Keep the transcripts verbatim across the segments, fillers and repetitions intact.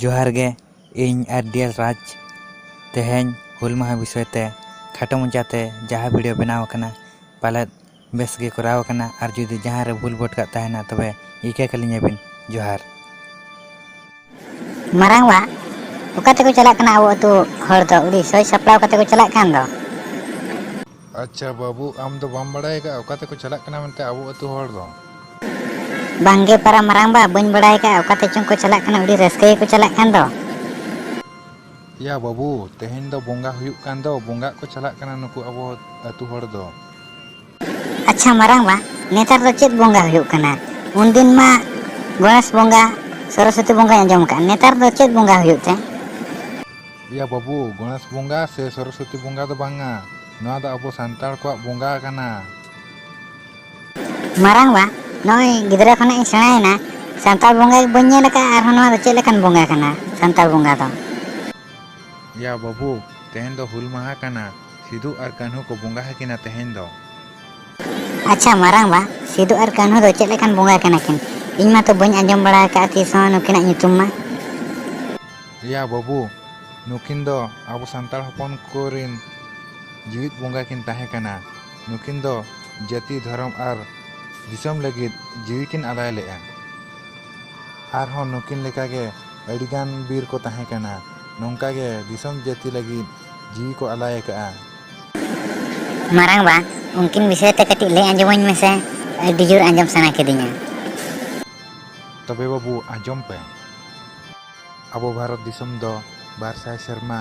ᱡᱚᱦᱟᱨ ᱜᱮ, ᱤᱧ ᱟᱨ ᱰᱤ ᱮᱥ ᱨᱟᱡᱽ᱾ ᱛᱮᱦᱮᱧ ᱦᱩᱞ ᱢᱟᱦᱟ ᱵᱤᱥᱚᱭ ᱛᱮ ᱠᱷᱟᱴᱚ ᱢᱟᱪᱷᱟᱛᱮ ᱡᱟᱦᱟᱸ ᱵᱷᱤᱰᱤᱭᱳ ᱵᱮᱱᱟᱣ ᱟᱠᱟᱱᱟ, ᱯᱟᱞᱮᱫ ᱵᱮᱥ ᱜᱮ ᱠᱚᱨᱟᱣ ᱟᱠᱟᱱᱟ, ᱟᱨ ᱡᱩᱫᱤ ᱡᱟᱦᱟᱸ ᱨᱮ ᱵᱷᱩᱞ ᱵᱷᱚᱴᱠᱟᱜ ᱛᱟᱦᱮᱱᱟ, ᱛᱚᱵᱮ ᱤᱠᱟᱹ ᱠᱟᱹᱞᱤᱧᱟᱵᱤᱱ᱾ ᱡᱚᱦᱟᱨ᱾ ᱢᱟᱨᱟᱝᱵᱟ, ᱚᱠᱟ ᱛᱮᱠᱚ ᱪᱟᱞᱟᱜ ᱠᱟᱱᱟ ᱟᱵᱚ ᱟᱹᱛᱩ ᱦᱚᱲ ᱫᱚ? ᱟᱹᱰᱤ ᱥᱚᱡᱽ ᱥᱟᱯᱲᱟᱣ ᱠᱟᱛᱮ ᱠᱚ ᱪᱟᱞᱟᱜ ᱠᱟᱱ ᱫᱚ᱾ ᱟᱪᱪᱷᱟ ᱵᱟᱹᱵᱩ, ᱟᱢ ᱫᱚ ᱵᱟᱢ ᱵᱟᱲᱟᱭ ᱟᱠᱟᱫᱼᱟ ᱚᱠᱟ ᱛᱮᱠᱚ ᱪᱟᱞᱟᱜ ᱠᱟᱱᱟ ᱢᱮᱱᱛᱮ ᱟᱵᱚ ᱟᱹᱛᱩ ᱦᱚᱲ ᱫᱚ? ᱵᱟᱝᱜᱮ ᱯᱟᱨᱟ ᱢᱟᱨᱟᱝᱵᱟ, ᱵᱟᱹᱧ ᱵᱟᱲᱟᱭ ᱟᱠᱟᱫᱼᱟ ᱚᱠᱟ ᱛᱮᱪᱚᱝ ᱠᱚ ᱪᱟᱞᱟᱜ ᱠᱟᱱᱟ, ᱟᱹᱰᱤ ᱨᱟᱹᱥᱠᱟᱹ ᱜᱮᱠᱚ ᱪᱟᱞᱟᱜ ᱠᱟᱱ ᱫᱚ᱾ ᱭᱟ ᱵᱟᱹᱵᱩ, ᱛᱮᱦᱮᱧ ᱫᱚ ᱵᱚᱸᱜᱟ ᱦᱩᱭᱩᱜ ᱠᱟᱱ ᱫᱚ, ᱵᱚᱸᱜᱟᱜ ᱠᱚ ᱪᱟᱞᱟᱜ ᱠᱟᱱᱟ ᱱᱩᱠᱩ ᱟᱵᱚ ᱟᱹᱛᱩ ᱦᱚᱲ ᱫᱚ᱾ ᱟᱪᱪᱷᱟ ᱢᱟᱨᱟᱝᱵᱟ, ᱱᱮᱛᱟᱨ ᱫᱚ ᱪᱮᱫ ᱵᱚᱸᱜᱟ ᱦᱩᱭᱩᱜ ᱠᱟᱱᱟ? ᱩᱱᱫᱤᱱ ᱢᱟ ᱜᱚᱬᱮᱥ ᱵᱚᱸᱜᱟ, ᱥᱚᱨᱚᱥᱚᱛᱤ ᱵᱚᱸᱜᱟᱧ ᱟᱸᱡᱚᱢ ᱟᱠᱟᱫᱼᱟ, ᱱᱮᱛᱟᱨ ᱫᱚ ᱪᱮᱫ ᱵᱚᱸᱜᱟ ᱦᱩᱭᱩᱜ ᱛᱮ? ᱭᱟ ᱵᱟᱹᱵᱩ, ᱜᱚᱬᱮᱥ ᱵᱚᱸᱜᱟ ᱥᱮ ᱥᱚᱨᱚᱥᱚᱛᱤ ᱵᱚᱸᱜᱟ ᱫᱚ ᱵᱟᱝᱟ, ᱱᱚᱣᱟ ᱫᱚ ᱟᱵᱚ ᱥᱟᱱᱛᱟᱲ ᱠᱚᱣᱟᱜ ᱵᱚᱸᱜᱟ ᱠᱟᱱᱟ᱾ ᱢᱟᱨᱟᱝᱵᱟ, ᱱᱚᱜᱼᱚᱭ ᱜᱤᱫᱽᱨᱟᱹ ᱠᱷᱚᱱᱟᱜ ᱤᱧ ᱥᱮᱬᱟᱭᱮᱱᱟ, ᱥᱟᱱᱛᱟᱲ ᱵᱚᱸᱜᱟ ᱜᱮ ᱵᱟᱹᱧ ᱧᱮᱞ ᱟᱠᱟᱫᱼᱟ, ᱟᱨᱦᱚᱸ ᱱᱚᱣᱟ ᱫᱚ ᱪᱮᱫ ᱞᱮᱠᱟᱱ ᱵᱚᱸᱜᱟ ᱠᱟᱱᱟ ᱥᱟᱱᱛᱟᱲ ᱵᱚᱸᱜᱟ ᱫᱚ? ᱭᱟ ᱵᱟᱹᱵᱩ, ᱛᱮᱦᱮᱧ ᱫᱚ ᱦᱩᱞ ᱢᱟᱦᱟ ᱠᱟᱱᱟ, ᱥᱤᱫᱩ ᱟᱨ ᱠᱟᱹᱱᱦᱩ ᱠᱚ ᱵᱚᱸᱜᱟ ᱟᱹᱠᱤᱱᱟ ᱛᱮᱦᱮᱧ ᱫᱚ᱾ ᱟᱪᱪᱷᱟ ᱢᱟᱨᱟᱝᱵᱟ, ᱥᱤᱫᱩ ᱟᱨ ᱠᱟᱹᱱᱦᱩ ᱫᱚ ᱪᱮᱫ ᱞᱮᱠᱟᱱ ᱵᱚᱸᱜᱟ ᱠᱟᱱᱟ ᱠᱤᱱ? ᱤᱧ ᱢᱟᱛᱚ ᱵᱟᱹᱧ ᱟᱸᱡᱚᱢ ᱵᱟᱲᱟ ᱟᱠᱟᱫᱼᱟ ᱛᱤᱥ ᱦᱚᱸ ᱱᱩᱠᱤᱱᱟᱜ ᱧᱩᱛᱩᱢ ᱢᱟ᱾ ᱭᱟ ᱵᱟᱹᱵᱩ, ᱱᱩᱠᱤᱱ ᱫᱚ ᱟᱵᱚ ᱥᱟᱱᱛᱟᱲ ᱦᱚᱯᱚᱱ ᱠᱚᱨᱮᱱ ᱡᱤᱣᱤᱫ ᱵᱚᱸᱜᱟ ᱠᱤᱱ ᱛᱟᱦᱮᱸ ᱠᱟᱱᱟ᱾ ᱱᱩᱠᱤᱱ ᱫᱚ ᱡᱟᱹᱛᱤ, ᱫᱷᱚᱨᱚᱢ ᱟᱨ ᱫᱤᱥᱚᱢ ᱞᱟᱹᱜᱤᱫ ᱡᱤᱣᱤ ᱠᱤᱱ ᱟᱞᱟᱭ ᱞᱮᱫᱼᱟ᱾ ᱟᱨᱦᱚᱸ ᱱᱩᱠᱤᱱ ᱞᱮᱠᱟᱜᱮ ᱟᱹᱰᱤᱜᱟᱱ ᱵᱤᱨ ᱠᱚ ᱛᱟᱦᱮᱸ ᱠᱟᱱᱟ, ᱱᱚᱝᱠᱟ ᱜᱮ ᱫᱤᱥᱚᱢ ᱡᱟᱹᱛᱤ ᱞᱟᱹᱜᱤᱫ ᱡᱤᱣᱤ ᱠᱚ ᱟᱞᱟᱭ ᱟᱠᱟᱫᱼᱟ᱾ ᱢᱟᱨᱟᱝᱵᱟ, ᱩᱱᱠᱤᱱ ᱵᱤᱥᱚᱭ ᱛᱮ ᱠᱟᱹᱴᱤᱡ ᱞᱟᱹᱭ ᱟᱸᱡᱚᱢᱟᱹᱧ ᱢᱮᱥᱮ, ᱟᱹᱰᱤ ᱡᱳᱨ ᱟᱸᱡᱚᱢ ᱥᱟᱱᱟ ᱠᱤᱫᱤᱧᱟ᱾ ᱛᱚᱵᱮ ᱵᱟᱹᱵᱩ, ᱟᱸᱡᱚᱢ ᱯᱮ᱾ ᱟᱵᱚ ᱵᱷᱟᱨᱚᱛ ᱫᱤᱥᱚᱢ ᱫᱚ ᱵᱟᱨ ᱥᱟᱭ ᱥᱮᱨᱢᱟ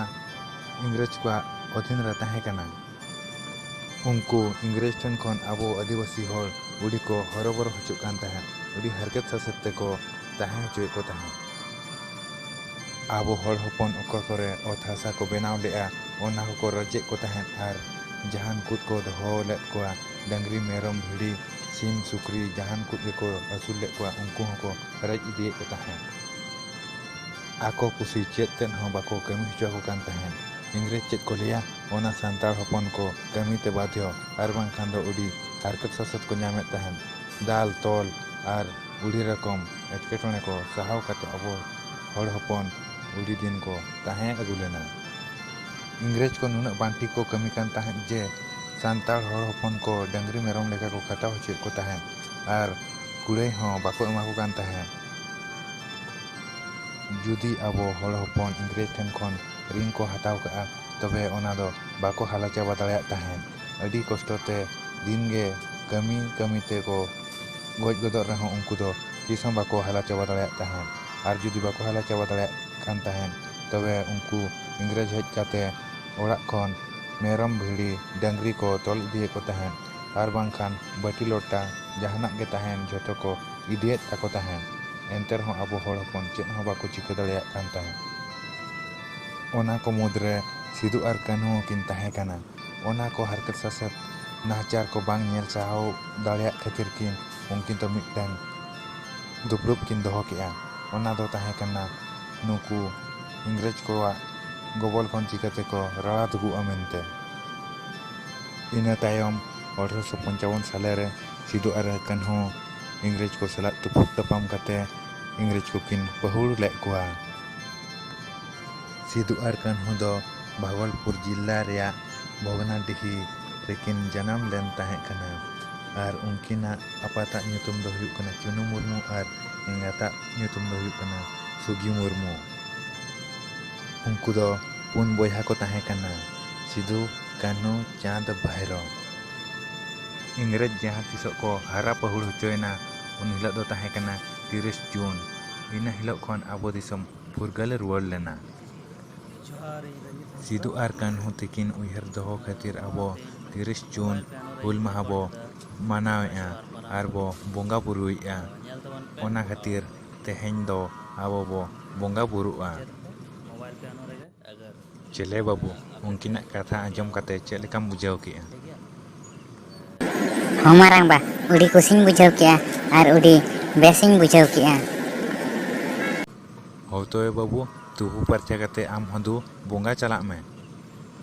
ᱤᱝᱨᱮᱡᱽ ᱠᱚᱣᱟᱜ ᱚᱫᱷᱤᱱ ᱨᱮ ᱛᱟᱦᱮᱸ ᱠᱟᱱᱟ᱾ ᱩᱱᱠᱩ ᱤᱝᱨᱮᱡᱽ ᱴᱷᱮᱱ ᱠᱷᱚᱱ ᱟᱵᱚ ᱟᱹᱫᱤᱵᱟᱹᱥᱤ ᱦᱚᱲ ᱟᱹᱰᱤ ᱠᱚ ᱦᱚᱨᱚᱵᱚᱨᱚ ᱦᱚᱪᱚᱜ ᱠᱟᱱ ᱛᱟᱦᱮᱸᱫ, ᱟᱹᱰᱤ ᱦᱟᱨᱠᱮᱛ ᱥᱟᱥᱮᱛ ᱛᱮᱠᱚ ᱛᱟᱦᱮᱸ ᱦᱚᱪᱚᱭᱮᱫ ᱠᱚ ᱛᱟᱦᱮᱸᱫ᱾ ᱟᱵᱚ ᱦᱚᱲ ᱦᱚᱯᱚᱱ ᱚᱠᱟ ᱠᱚᱨᱮ ᱚᱛ ᱦᱟᱥᱟ ᱠᱚ ᱵᱮᱱᱟᱣ ᱞᱮᱫᱼᱟ, ᱚᱱᱟ ᱠᱚᱠᱚ ᱨᱚᱡᱮᱫ ᱠᱚ ᱛᱟᱦᱮᱸᱫ ᱟᱨ ᱡᱟᱦᱟᱱ ᱠᱚ ᱫᱚᱦᱚ ᱞᱮᱫ ᱠᱚᱣᱟ, ᱰᱟᱹᱝᱨᱤ, ᱢᱮᱨᱚᱢ, ᱵᱷᱤᱰᱤ, ᱥᱤᱢ, ᱥᱩᱠᱨᱤ, ᱡᱟᱦᱟᱱ ᱠᱚ ᱜᱮᱠᱚ ᱟᱹᱥᱩᱞ ᱞᱮᱫ ᱠᱚᱣᱟ, ᱩᱱᱠᱩ ᱦᱚᱸᱠᱚ ᱨᱮᱡ ᱤᱫᱤᱭᱮᱫ ᱠᱚ ᱛᱟᱦᱮᱸᱫ᱾ ᱟᱠᱚ ᱠᱩᱥᱤ ᱪᱮᱫ ᱛᱮᱫ ᱦᱚᱸ ᱵᱟᱠᱚ ᱠᱟᱹᱢᱤ ᱦᱚᱪᱚ ᱟᱠᱚ ᱠᱟᱱ ᱛᱟᱦᱮᱸᱫ᱾ ᱤᱝᱨᱮᱡᱽ ᱪᱮᱫ ᱠᱚ ᱞᱟᱹᱭᱟ, ᱚᱱᱟ ᱥᱟᱱᱛᱟᱲ ᱦᱚᱯᱚᱱ ᱠᱚ ᱠᱟᱹᱢᱤ ᱛᱮ ᱵᱟᱫᱷᱭᱚ, ᱟᱨ ᱵᱟᱝᱠᱷᱟᱱ ᱫᱚ ᱟᱹᱰᱤ ᱦᱟᱨᱠᱮᱛ ᱥᱟᱥᱮᱛ ᱠᱚ ᱧᱟᱢᱮᱫ ᱛᱟᱦᱮᱸᱫ᱾ ᱫᱟᱞ, ᱛᱚᱞ ᱟᱨ ᱟᱹᱰᱤ ᱨᱚᱠᱚᱢ ᱮᱴᱠᱮᱴᱚᱬᱮ ᱠᱚ ᱥᱟᱦᱟᱣ ᱠᱟᱛᱮ ᱟᱵᱚ ᱦᱚᱲ ᱦᱚᱯᱚᱱ ᱟᱹᱰᱤ ᱫᱤᱱ ᱠᱚ ᱛᱟᱦᱮᱸ ᱟᱹᱜᱩ ᱞᱮᱱᱟ᱾ ᱤᱝᱨᱮᱡᱽ ᱠᱚ ᱱᱩᱱᱟᱹᱜ ᱵᱟᱝ ᱴᱷᱤᱠ ᱠᱚ ᱠᱟᱹᱢᱤ ᱠᱟᱱ ᱛᱟᱦᱮᱸᱫ ᱡᱮ ᱥᱟᱱᱛᱟᱲ ᱦᱚᱲ ᱦᱚᱯᱚᱱ ᱠᱚ ᱰᱟᱹᱝᱨᱤ ᱢᱮᱨᱚᱢ ᱞᱮᱠᱟ ᱠᱚ ᱠᱷᱟᱴᱟᱣ ᱦᱚᱪᱚᱭᱮᱫ ᱠᱚ ᱛᱟᱦᱮᱸᱫ ᱟᱨ ᱠᱩᱲᱟᱹᱭ ᱦᱚᱸ ᱵᱟᱠᱚ ᱮᱢᱟ ᱠᱚ ᱠᱟᱱ ᱛᱟᱦᱮᱸᱫ᱾ ᱡᱩᱫᱤ ᱟᱵᱚ ᱦᱚᱲ ᱦᱚᱯᱚᱱ ᱤᱝᱨᱮᱡᱽ ᱴᱷᱮᱱ ᱠᱷᱚᱱ ᱨᱤᱱ ᱠᱚ ᱦᱟᱛᱟᱣ ᱠᱟᱜᱼᱟ, ᱛᱚᱵᱮ ᱚᱱᱟ ᱫᱚ ᱵᱟᱠᱚ ᱦᱟᱞᱟ ᱪᱟᱵᱟ ᱫᱟᱲᱮᱭᱟᱜ ᱛᱟᱦᱮᱸᱫ᱾ ᱟᱹᱰᱤ ᱠᱚᱥᱴᱚ ᱛᱮ ᱫᱤᱱ ᱜᱮ ᱠᱟᱹᱢᱤ ᱠᱟᱹᱢᱤ ᱛᱮᱠᱚ ᱜᱚᱡ ᱜᱚᱫᱚᱜ ᱨᱮᱦᱚᱸ ᱩᱱᱠᱩ ᱫᱚ ᱛᱤᱥ ᱦᱚᱸ ᱵᱟᱠᱚ ᱦᱟᱞᱟ ᱪᱟᱵᱟ ᱫᱟᱲᱮᱭᱟᱜ ᱛᱟᱦᱮᱸᱫ᱾ ᱟᱨ ᱡᱩᱫᱤ ᱵᱟᱠᱚ ᱦᱟᱞᱟ ᱪᱟᱵᱟ ᱫᱟᱲᱮᱭᱟᱜ ᱠᱟᱱ ᱛᱟᱦᱮᱸᱫ, ᱛᱚᱵᱮ ᱩᱱᱠᱩ ᱤᱝᱨᱮᱡᱽ ᱦᱮᱡ ᱠᱟᱛᱮ ᱚᱲᱟᱜ ᱠᱷᱚᱱ ᱢᱮᱨᱚᱢ, ᱵᱷᱤᱲᱤ, ᱰᱟᱹᱝᱨᱤ ᱠᱚ ᱛᱚᱞ ᱤᱫᱤᱭᱮᱫ ᱠᱚ ᱛᱟᱦᱮᱸᱫ, ᱟᱨ ᱵᱟᱝᱠᱷᱟᱱ ᱵᱟᱹᱴᱤ ᱞᱚᱴᱟ ᱡᱟᱦᱟᱱᱟᱜ ᱜᱮ ᱛᱟᱦᱮᱸᱱ ᱡᱷᱚᱛᱚ ᱠᱚ ᱤᱫᱤᱭᱮᱫ ᱛᱟᱠᱚ ᱛᱟᱦᱮᱸᱫ᱾ ᱮᱱᱛᱮ ᱨᱮᱦᱚᱸ ᱟᱵᱚ ᱦᱚᱲ ᱦᱚᱯᱚᱱ ᱪᱮᱫ ᱦᱚᱸ ᱵᱟᱠᱚ ᱪᱤᱠᱟᱹ ᱫᱟᱲᱮᱭᱟᱜ ᱠᱟᱱ ᱛᱟᱦᱮᱸᱫ᱾ ᱚᱱᱟ ᱠᱚ ᱢᱩᱫᱽᱨᱮ ᱥᱤᱫᱩ ᱟᱨ ᱠᱟᱹᱱᱦᱩ ᱦᱚᱸᱠᱤᱱ ᱛᱟᱦᱮᱸ ᱠᱟᱱᱟ᱾ ᱚᱱᱟ ᱠᱚ ᱦᱟᱨᱠᱮᱛ ᱥᱟᱥᱮᱛ ᱱᱟᱦᱟᱪᱟᱨ ᱠᱚ ᱵᱟᱝ ᱧᱮᱞ ᱥᱟᱦᱟᱣ ᱫᱟᱲᱮᱭᱟᱜ ᱠᱷᱟᱹᱛᱤᱨ ᱠᱤᱱ ᱩᱱᱠᱤᱱ ᱫᱚ ᱢᱤᱫᱴᱟᱝ ᱫᱩᱯᱲᱩᱵ ᱠᱤᱱ ᱫᱚᱦᱚ ᱠᱮᱜᱼᱟ᱾ ᱚᱱᱟ ᱫᱚ ᱛᱟᱦᱮᱸ ᱠᱟᱱᱟ ᱱᱩᱠᱩ ᱤᱝᱨᱮᱡᱽ ᱠᱚᱣᱟᱜ ᱜᱚᱵᱚᱞ ᱠᱷᱚᱱ ᱪᱤᱠᱟᱹ ᱛᱮᱠᱚ ᱨᱟᱲᱟ ᱫᱩᱜᱩᱜᱼᱟ ᱢᱮᱱᱛᱮ᱾ ᱤᱱᱟᱹ ᱛᱟᱭᱚᱢ ᱟᱴᱷᱨᱚᱥᱚ ᱯᱚᱧᱪᱟᱵᱚᱱ ᱥᱟᱞᱮ ᱨᱮ ᱥᱤᱫᱩ ᱟᱨ ᱠᱟᱹᱱᱦᱩ ᱤᱝᱨᱮᱡᱽ ᱠᱚ ᱥᱟᱞᱟᱜ ᱛᱩᱯᱩᱫ ᱛᱟᱯᱟᱢ ᱠᱟᱛᱮ ᱤᱝᱨᱮᱡᱽ ᱠᱚᱠᱤᱱ ᱯᱟᱹᱦᱩᱲ ᱞᱮᱫ ᱠᱚᱣᱟ᱾ ᱥᱤᱫᱩ ᱟᱨ ᱠᱟᱹᱱᱦᱩ ᱫᱚ ᱵᱷᱟᱜᱚᱞᱯᱩᱨ ᱡᱤᱞᱟ ᱨᱮᱭᱟᱜ ᱵᱷᱚᱜᱽᱱᱟᱰᱤᱦᱤ ᱨᱮᱠᱤᱱ ᱡᱟᱱᱟᱢ ᱞᱮᱱ ᱛᱟᱦᱮᱸ ᱠᱟᱱᱟ ᱟᱨ ᱩᱱᱠᱤᱱᱟᱜ ᱟᱯᱟᱛᱟᱜ ᱧᱩᱛᱩᱢ ᱫᱚ ᱦᱩᱭᱩᱜ ᱠᱟᱱᱟ ᱪᱩᱱᱩ ᱢᱩᱨᱢᱩ ᱟᱨ ᱮᱸᱜᱟᱛᱟᱜ ᱧᱩᱛᱩᱢ ᱫᱚ ᱦᱩᱭᱩᱜ ᱠᱟᱱᱟ ᱥᱩᱜᱤ ᱢᱩᱨᱢᱩ᱾ ᱩᱱᱠᱩ ᱫᱚ ᱯᱩᱱ ᱵᱚᱭᱦᱟ ᱠᱚ ᱛᱟᱦᱮᱸ ᱠᱟᱱᱟ, ᱥᱤᱫᱩ, ᱠᱟᱹᱱᱦᱩ, ᱪᱟᱸᱫᱽ, ᱵᱷᱟᱭᱨᱚ᱾ ᱤᱝᱨᱮᱡᱽ ᱡᱟᱦᱟᱸ ᱛᱤᱥᱚᱜ ᱠᱚ ᱦᱟᱨᱟ ᱯᱟᱹᱦᱩᱲ ᱦᱚᱪᱚᱭᱮᱱᱟ, ᱩᱱ ᱦᱤᱞᱳᱜ ᱫᱚ ᱛᱟᱦᱮᱸ ᱠᱟᱱᱟ ᱛᱤᱨᱤᱥ ᱡᱩᱱ᱾ ᱤᱱᱟᱹ ᱦᱤᱞᱳᱜ ᱠᱷᱚᱱ ᱟᱵᱚ ᱫᱤᱥᱚᱢ ᱯᱷᱩᱨᱜᱟᱹᱞ ᱨᱩᱣᱟᱹᱲ ᱞᱮᱱᱟ᱾ ᱥᱤᱫᱩ ᱟᱨ ᱠᱟᱹᱱᱦᱩ ᱛᱤᱠᱤᱱ ᱩᱭᱦᱟᱹᱨ ᱫᱚᱦᱚ ᱠᱷᱟᱹᱛᱤᱨ ᱟᱵᱚ ᱛᱤᱨᱤᱥ ᱡᱩᱱ ᱦᱩᱞ ᱢᱟᱦᱟ ᱵᱚ ᱢᱟᱱᱟᱣᱮᱫᱼᱟ ᱟᱨ ᱵᱚ ᱵᱚᱸᱜᱟ ᱵᱩᱨᱩᱭᱮᱫᱼᱟ᱾ ᱚᱱᱟ ᱠᱷᱟᱹᱛᱤᱨ ᱛᱮᱦᱮᱧ ᱫᱚ ᱟᱵᱚ ᱵᱚ ᱵᱚᱸᱜᱟ ᱵᱩᱨᱩᱜᱼᱟ᱾ ᱪᱮᱞᱮ ᱵᱟᱹᱵᱩ, ᱩᱱᱠᱤᱱᱟᱜ ᱠᱟᱛᱷᱟ ᱟᱸᱡᱚᱢ ᱠᱟᱛᱮ ᱪᱮᱫ ᱞᱮᱠᱟᱢ ᱵᱩᱡᱷᱟᱹᱣ ᱠᱮᱜᱼᱟ? ᱦᱚᱸ ᱢᱟᱨᱟᱝᱵᱟ, ᱟᱹᱰᱤ ᱠᱩᱥᱤᱧ ᱵᱩᱡᱷᱟᱹᱣ ᱠᱮᱜᱼᱟ ᱟᱨ ᱟᱹᱰᱤ ᱵᱮᱥᱤᱧ ᱵᱩᱡᱷᱟᱹᱣ ᱠᱮᱜᱼᱟ᱾ ᱦᱳᱭ ᱛᱚᱵᱮ ᱵᱟᱹᱵᱩ, ᱛᱩᱯᱩ ᱯᱷᱟᱨᱪᱟ ᱠᱟᱛᱮ ᱟᱢ ᱦᱚᱸ ᱫᱩ ᱵᱚᱸᱜᱟ ᱪᱟᱞᱟᱜ ᱢᱮ᱾